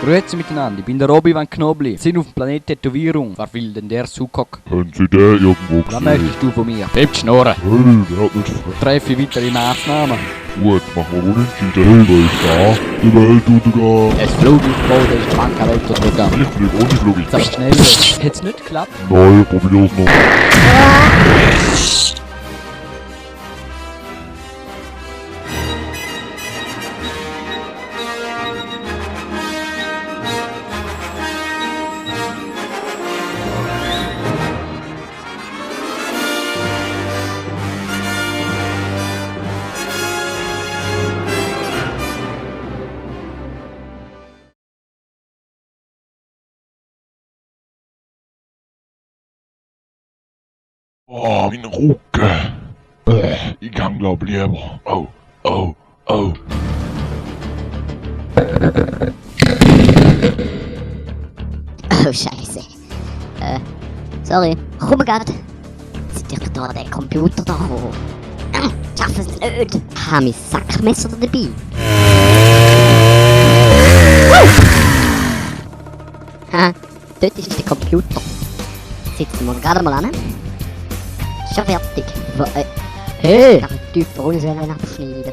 Grüezi miteinander, ich bin der Obi-Wan Knobli. Wir sind auf dem Planet Tätowierung. Was will denn der Sukok? Haben Sie den irgendwo Was gesehen? möchtest du von mir? Bleib schnurren. Hey, wer hat nicht gefragt? Treffe weitere Massnahmen. Gut, machen wir unentschieden. Hey, wer ist da? Die Welt untergeht. Es Flugaufbau ist die Bank untergegangen. Ich fliege ohne Flug. Jetzt aber schnell. Hat's nicht geklappt? Nein, probier's noch. Oh, mein Rücken. Ich kann glaub lieber. Oh, oh, oh. Oh, Scheiße. Sorry. Komm grad. Sind doch da der Computer da hoch. Schaff es nicht. Habe mein Sackmesser dabei. Ha, dort ist der Computer. Sitzen wir gerade mal an. Schon fertig. Hey! Ich darf den Typ bei uns abschneiden.